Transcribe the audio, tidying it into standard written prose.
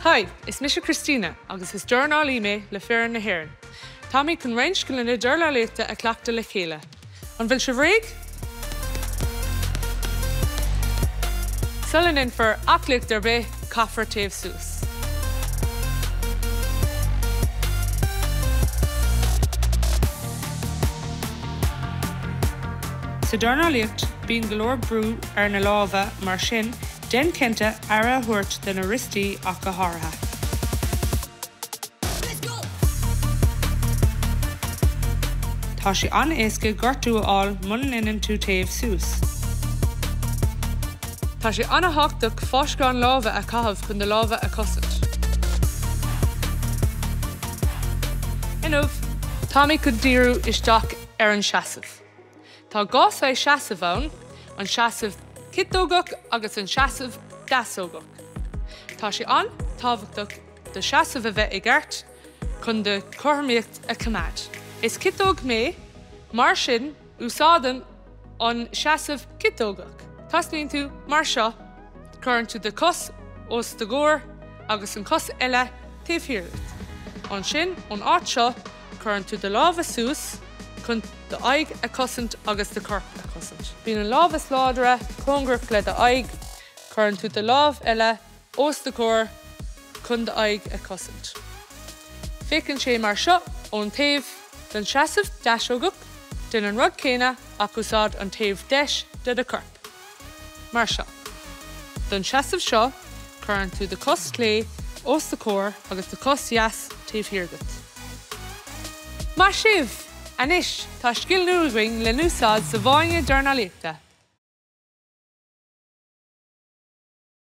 Hi, is mise Christina agus is dornálaí mé le foireann na hÉireann. Táimid chun roinnt scileanna dornálaíochta a chleachtadh le chéile. An bhfuil sibh réidh? Sula ndéanfar aclaíocht ar bith, caithfear téamh suas. Sa dornálaíocht, bíonn go leor brú ar na lámha, mar sin, déan cinnte aire a thabhairt do na riostaí ach go háirithe. Tá sé an-éasca gortú a fháil muna ndéanann tú téamh suas. Tá sé an-thábhachtach fáisceáin láimhe a chaitheamh chun do lámha a chosaint. Inniu, táimid chun díriú isteach ar an seasamh. Tá 2 saghas seasamh ann, an seasamh ciotógach agus an seasamh deasógach. Tá sé an-tábhachtach do sheasamh a bheith i gceart chun do chothromaíocht a choimeád. Is ciotóg mé, mar sin úsáidim an seasamh ciotógach. Tosnaíonn tú mar seo, cuireann tú do chos os do chomhair agus an chos eile taobh thiar díot. Ansin, ón áit seo, cuireann tú do lámha suas chun do aghaidh a chosaint agus do chorp a chosaint. Bíonn an lámh is láidre cóngarach le do aghaidh, cuireann tú do lámh eile os do chomhair chun do aghaidh a chosaint. Féachann sé mar seo ón taobh. Don seasamh deasógach, déan an rud céanna ach úsáid an taobh deis de do chorp. Mar seo. Don seasamh seo, cuireann tú do chos chlé os do chomhair agus do chos dheas taobh thiar díot. Maith sibh! Anois, tá scil nua againn le n-úsáid sa bhfáinne dornálaíochta.